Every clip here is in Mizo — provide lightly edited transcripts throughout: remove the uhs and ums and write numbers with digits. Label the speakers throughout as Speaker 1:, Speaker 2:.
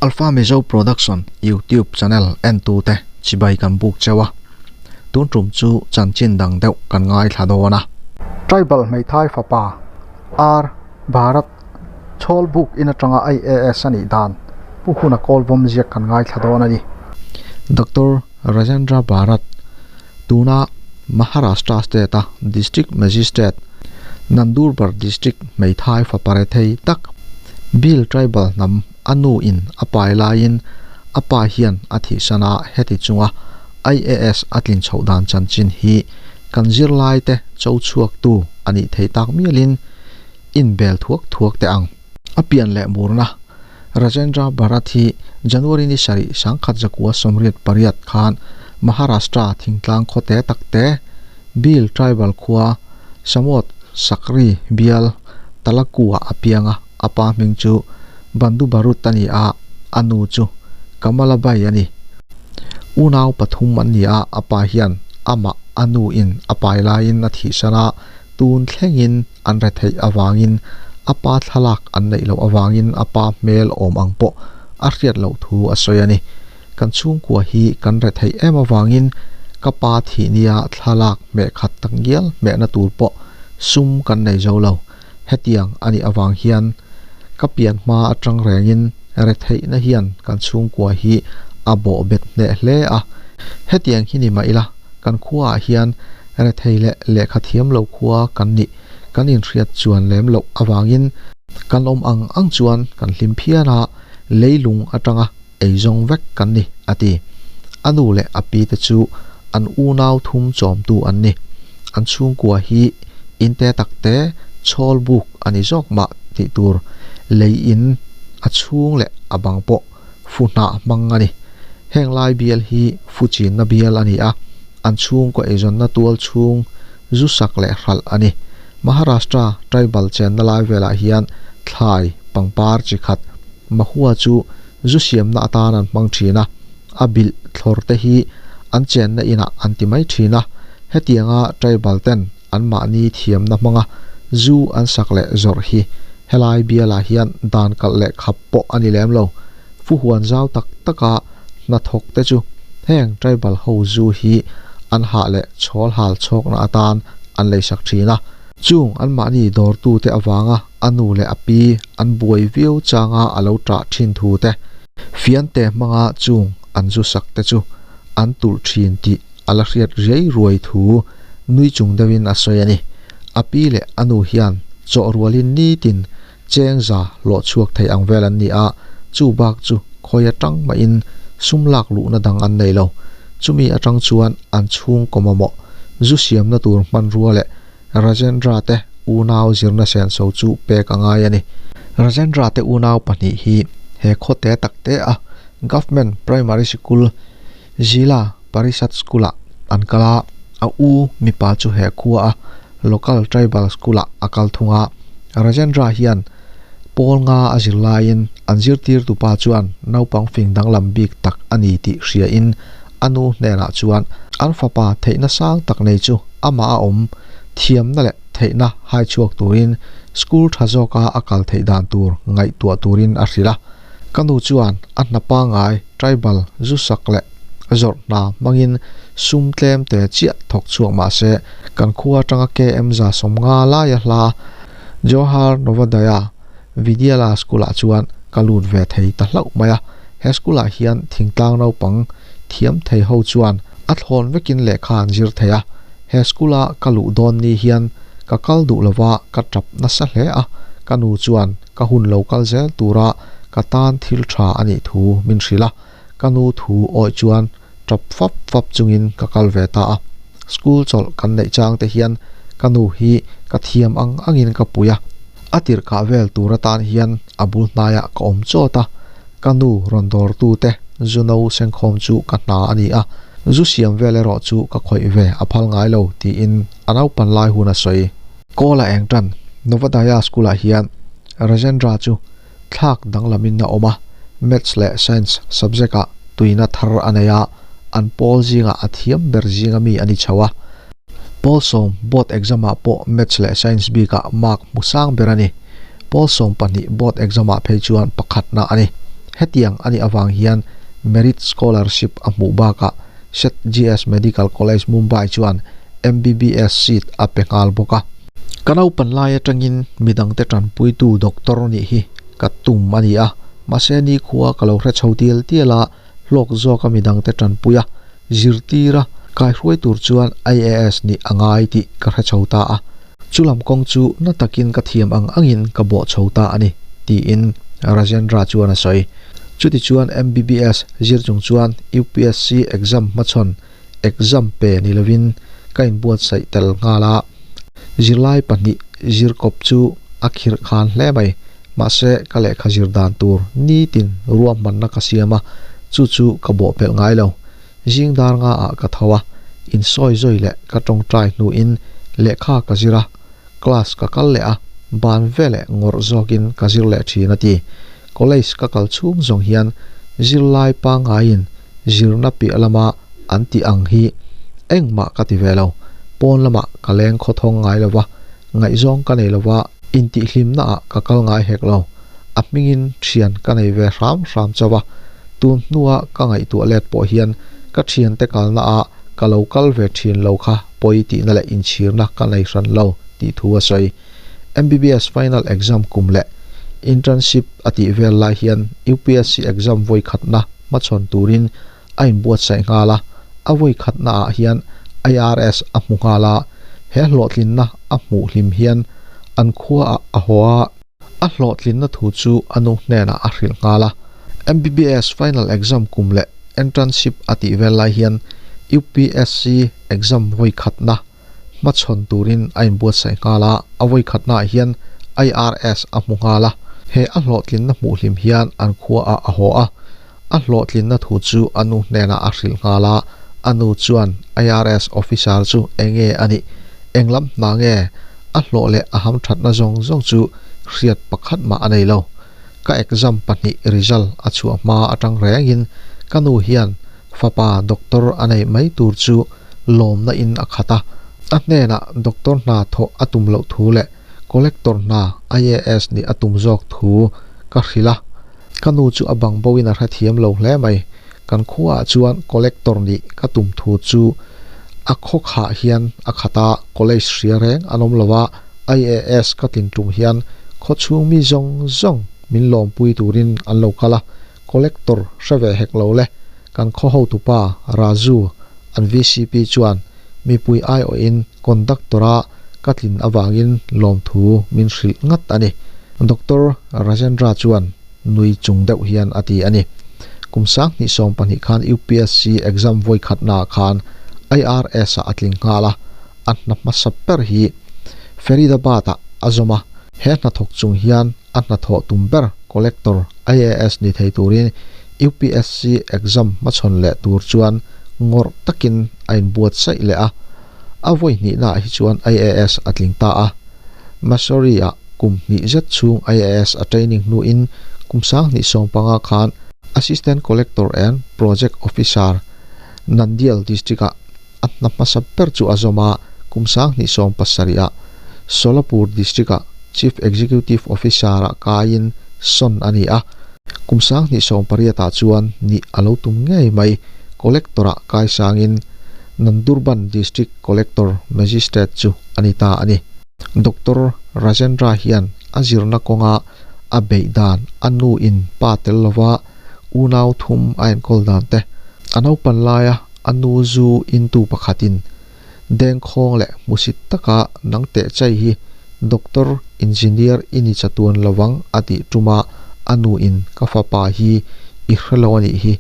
Speaker 1: Alpha Mizo Production YouTube channel entute chibai kan buk cheu a, tun tum chu chanchin dang deuh kan ngaithla dawn a.
Speaker 2: Tribal hmeithai fapa R Bharat Chhawl buk in atanga IAS a nih dan Pu Huna Kawlvawm ziak kan ngaithla dawn a ni.
Speaker 1: Doctor Rajendra Bharat tuna Maharashtra state a District Magistrate Nandurbar District hmeithai fapa rethei tak Bhil Tribal hnam a nu in a pai laiin a pa hian a thihsan a, heti chunga IAS a tlin chhoh dan chanchin hi kan zirlaite cho chhuaktu a nih theih tak mialin inbel thuak thuak teh ang. A pian leh murna Rajendra Bharat hi January ni sarih sangkhat zakua 88 khan Maharashtra thingtlang khawte takte Bhil tribal khua Samot Sakri bial Talakua a piang a. A pa hming chu Bandu Barut a ni a, a nu chu Kamalabai a ni. Unau pathum an ni a, a pa hian amah a nu in a pai laiin a thihsan a, tun thlengin an re theih avangin a pa thlalak an neih loh avangin a pa hmel awm ang pawh a hriat loh thu a sawi a ni. Kan chhungkua hi kan re theih em avangin ka pa thih nia thlalak hmeh khat tak ngial hmehna tur pawh sum kan nei zo lo. Hetiang a nih avang hian ka pian hma atang rengin retheihna hian kan chhungkua hi a bawh bet hneh hle a. Hetiang hi ni mah ila kan khuaah hian rethei leh lehkha thiam lo khua kan nih kan inhriat chuan lem loh avangin kan awm ang ang chuan kan hlim phian a, leilung atanga eizawng vek kan ni, a ti. A nu leh a pi te chu an unau thum chawmtu an ni. An chhungkua hi in te tak te chhawl buk a ni zawk mah tih tur lei in a chhung leh a bang pawh fu hnah hmang a ni. Heng lai bial hi fu chinna bial a ni a, an chhungkaw eizawnna tual chhung zu sak leh hralh a ni. Maharashtra tribal chenna lai velah hian thlai pangpar chi khat Mahua chu zu siamna atan an hmang thin a, a bilh thlawr te hi an chenna inah an ti mai thin a, hetianga tribal ten anmahni thiamna hmanga zu an sak leh zawrh hi helai bialah hian dan kalh leh khap pawh a ni lem lo. Fuhuan zau tak taka hnathawk te chu heng tribal ho zu hi an hah leh chhawl hal chhawkna atan an leisak thin a, chung anmahni dawrtute avanga a nu leh a pi an buai viau changa a lo ṭah ṭhin thu te, fiante hmanga chung an zu sak te chu an tulh ṭhin tih a la hriat riai ruai thu nui chung deuhin a sawi a ni. A pi leh a nu hian chawh rualin nitin cheng za hlawh chhuak thei ang vel an ni a, chu bak chu khawi aṭang mahin sum lak luhna dang an nei lo. Chumi aṭang chuan an chhungkaw mamawh zu siamna tur hmanrua leh Rajendra te unau zirna senso chu pek a ngai a ni. Rajendra te unau pahnih hi he khawte tak te a Government Primary Sikul Zila Parishad School-ah an kal a, a u mipa chu he khua a Local Tribal School-ah a kal thung a. Rajendra hian pawl nga a zir laiin an zirtirtu pa chuan naupang fing danglam bik tak a ni tih hriain a nu hnenah chuan an fapa theihna sang tak nei chu amah a awm thiamna leh theihna hai chhuak turin school tha zawka a kal theih dan tur ngaihtuah turin a hrilh a. Ka nu chuan a hna pangngai tribal zu sak leh zawrh hna hmangin sum tlem te chiah thawk chhuak mah se kan khua atanga KM 150 laia hla Jawahar Navodaya Vidyala School-ah chuan ka lut ve thei ta hlauh mai a. He school-ah hian thingtlang naupang thiam thei ho chuan a thlawn vekin lehkha an zir thei a. He school-a ka luh dawn ni hian ka kal duh lova ka tap nasa hle a, ka nu chuan ka hun lo kal zel tura ka tan thil tha a nih thu min hrilh a, ka nu thu awih chuan tap fap fap chungin ka kal ve ta a. School chawlh kan neih chang te hian ka nu hi ka thiam ang angin ka pui a, a tirhkah vel tur atan hian a bul hnaiah ka awm chawt a, ka nu rawn dawrtu te zu no sengkhawm chu ka hna a ni a, zu siam vel erawh chu ka khawih ve a phal ngai lo tiin a naupan lai hun a sawi. Kawl a eng tan Navodaya School-ah hian Rajendra chu thlak danglamin a awm a, Maths leh Science subject-ah tuina thar a nei a, an pawl zingah a thiam ber zinga mi a ni chho a. Pawl sawm board exam-ah pawh Maths leh Science bikah mark hmu sang ber a ni. Pawl 12 board exam-ah phei chuan pakhatna a ni. Hetiang a nih avang hian Merit Scholarship a hmuh bakah Seth GS Medical College Mumbai chuan MBBS seat a pe nghal bawk a. Ka naupan lai atangin midangte tanpuitu doctor nih hi ka tum a ni a, mahse nikhua ka lo hre chho tial tial a, hlawk zawka midangte tanpui a, zirtir a, kaihruai tur chuan IAS nih a ngai tih ka hre chho ta a. Chulam kawng chu na takin ka thiam ang angin ka bawh chho ta a ni, tiin Rajendra chuan a sawi. Chutichuan MBBS zir chung chuan UPSC exam hmachhawn exam pe ni lovin ka inbuatsaih tel nghal a. Zirlai pahnih zir kawp chu a khirh khan hle mai. Mahse ka lehkha zir dan tur nitin ruahmanna ka siam a, chu chu ka bawhpelh ngai lo. Zing dar nga ah ka tho a, insawi zawi leh ka tawngtai hnuin lehkha ka zir a, class ka kal leh a, ban veleh ngawrh zawkin ka zir leh thin a ti. College ka kal chhung zawng hian zirlai pangaiin zirna piah lama an tih ang hi engmah ka ti ve lo. Pawn lamah ka leng khawthawng ngai lo va, ngaihzawng ka nei lo va, intihhlimna ah ka kal ngai hek lo. A hmingin thian ka nei ve hram hram chauh a, tun hnua ka ngaihtuah let pawh hian ka thiante kalna ah ka lo kal ve thin lo kha pawi tihna leh inchhirna ka nei hran lo tih thu a sawi. MBBS final exam kum leh internship a tih vel lai hian UPSC exam vawi khatna hmachhawn turin a inbuatsaih nghal a, a vawi khatna ah hian IRS a hmu nghal a, he hlawhtlinna a hmuh hlim hian an khua ah a haw a, a hlawhtlinna thu chu a nu hnenah a hrilh nghal a. MBBS final exam kum leh internship a tih vel lai hian UPSC exam vawi khatna hmachhawn turin a inbuatsaih nghal a, a vawi khatnaah hian IRS a hmu nghal a. He a hlawhtlinna hmuh hlim hian an khua ah a haw a, a hlawhtlinna thu chu a nu hnenah a hrilh nghal a, a nu chuan IRS officer chu eng nge a nih, eng lam hna nge, a hlawh leh a hamthatna zawng zawng chu hriat pakhat mah a nei lo. Ka exam pahnih result a chhuah hma atang rengin ka nu hian fapa doctor a neih mai tur chu lawmna in a khat a, a hnenah doctor hna thawh a tum loh thu leh collector hna IAS nih a tum zawk thu ka hrilh a, ka nu chu a bang bo in a hrethiam lo hle mai, kan khuaah chuan collector nih ka tum thu chu a khaw khah hian a khat a, college hria reng an awm lo a, IAS ka tlin tum hian khaw chhung mi zawng zawng min lawmpui turin an lo kal a, Collector hre ve hek lo le, kan khaw hotupa Raju an vcp chuan mipui aiawhin conductor-a ka tlin avangin lawmthu min hrilh ngat a ni. Doctor Rajendra chuan nui chung deuh hian a ti a ni. Kum sanghnih 12 khan UPSC exam vawi khatnaah khan IRS-ah a tling nghal a, a hna hmasa ber hi Faridabad-ah a zawm a, he hnathawk chung hian A hnathawh tum ber Collector IAS ni thei turin UPSC exam hmachhawn leh tur chuan ngawrh takin a inbuatsaih leh a, a vawi hnihnaah hi chuan IAS a tling ta a. Mussoorie-ah kum hnih zet chhung IAS a training hnuin kum 2015 khan Assistant Collector and Project Officer Nandyal District-ah a hna hmasa ber chu a zawm a, kum 2017-ah Solapur District-ah Chief Executive Officer-ah kaiin sawn a ni a, kum 2018-ah chuan nih a lo tum ngei mai, Collector-ah kai sangin Nandurban District Collector Magistrate chu a ni ta a ni. Doctor Rajendra hian a zirna kawnga a beih dan a nuin pa tel lova unau thum a enkawl dan te, a naupan laia A nu zu intu pakhatin dengkhawng leh hmusit taka nang teh chai hi doctor, engineer i ni chatuan lovang a tih tuma a nu in ka fapa hi i hrelo a nih hi,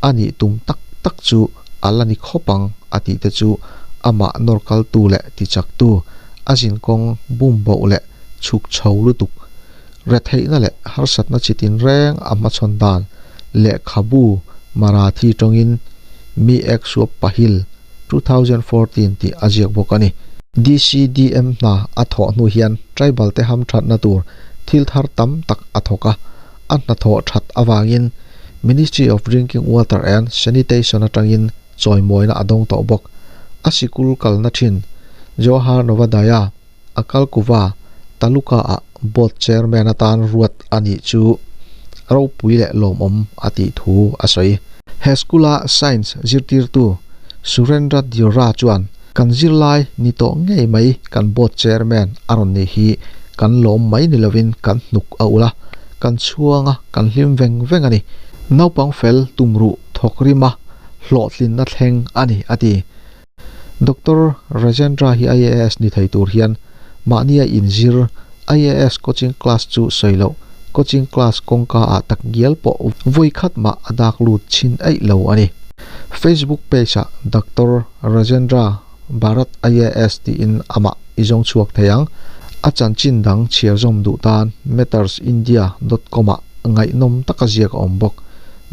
Speaker 1: a nih tum tak tak chu a la ni khawp ang a tih te chu amah nawr kaltu leh tichaktu, a zinkawng bum boh leh chhuk chho lutuk, retheihna leh harsatna chi tinreng a hmachhawn dan lehkhabu Marathi tawngin Mi Ek Suap Pahil, 2014 tih a ziak bawk a ni. DCDM hna a thawh hnu hian tribal te hamthatna tur thil thar tam tak a thawk a, a hnathawh that avangin Ministry of Drinking Water and Sanitation atangin chawimawina a dawng tawh bawk. A sikul kalna thin Jawahar Navodaya a kal kuva Taluka-ah Board Chairman atan ruat a nih chu ropui leh lawmawm a tih thu a sawi. He school-a Science zirtirtu Surendra Deora chuan, Kan zirlai ni tawh ngei mai kan board chairman a rawn nih hi kan lawm mai ni lovin kan hnuk a ulh a, kan chhuang a, kan hlim veng veng a ni. Naupang fel tumruh thawk rima hlawhtlinna thleng a ni, a ti. Doctor Rajendra hi IAS ni thei tur hian mahnia inzir IAS coaching class chu sawi loh, coaching class kawngka ah tak ngial pawh vawi khat mah a dak lut chhin eih lo a ni. Facebook page ah Doctor Rajendra Bharat IAS tiin amah i zawng chhuak thei ang. A chanchin dang chhiar zawm duh tan mattersindia dot com ah ngaihnawm taka ziak a awm bawk.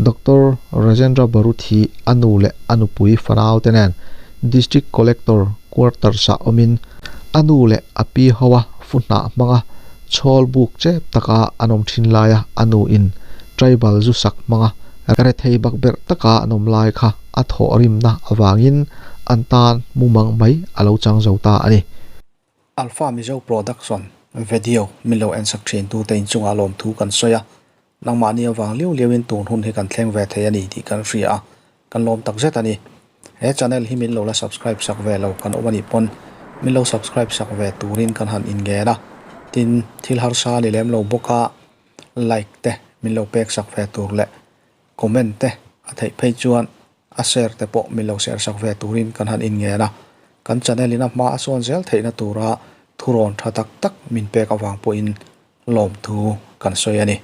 Speaker 1: Doctor Rajendra Barut hi a nu leh a nupui fanau te nen District Collector Quarters ah awmin a nu leh a pi ho a fu hnah hmanga chhawl buk chep taka an awm thin laia a nu in tribal zu sak hmanga rethei bakberh taka an awm lai kha a thawh rimna avangin an tan mumang mai a lo chang zo ta a ni.
Speaker 3: Alpha Mizo Production Vedio min lo ensak thin tute inchungah lawmthu kan sawi a, nangmahni avang liau liauin tun hun hi kan thleng ve thei a ni tih kan hria a, kan lawm tak zet a ni. He channel hi min lo la subscribe sak ve lo kan awm a nih pawn min lo subscribe sak ve turin kan han inngen a, tin thil harsa ni lem lo bawk a like te min lo pek sak ve tur leh comment te a theih phei chuan A share te pawh min lo share sak ve turin kan han inngen a, kan channel in a hma a sawn zel theihna tura thurawn tha tak tak min pek avang pawhin lawmthu kan sawi a ni.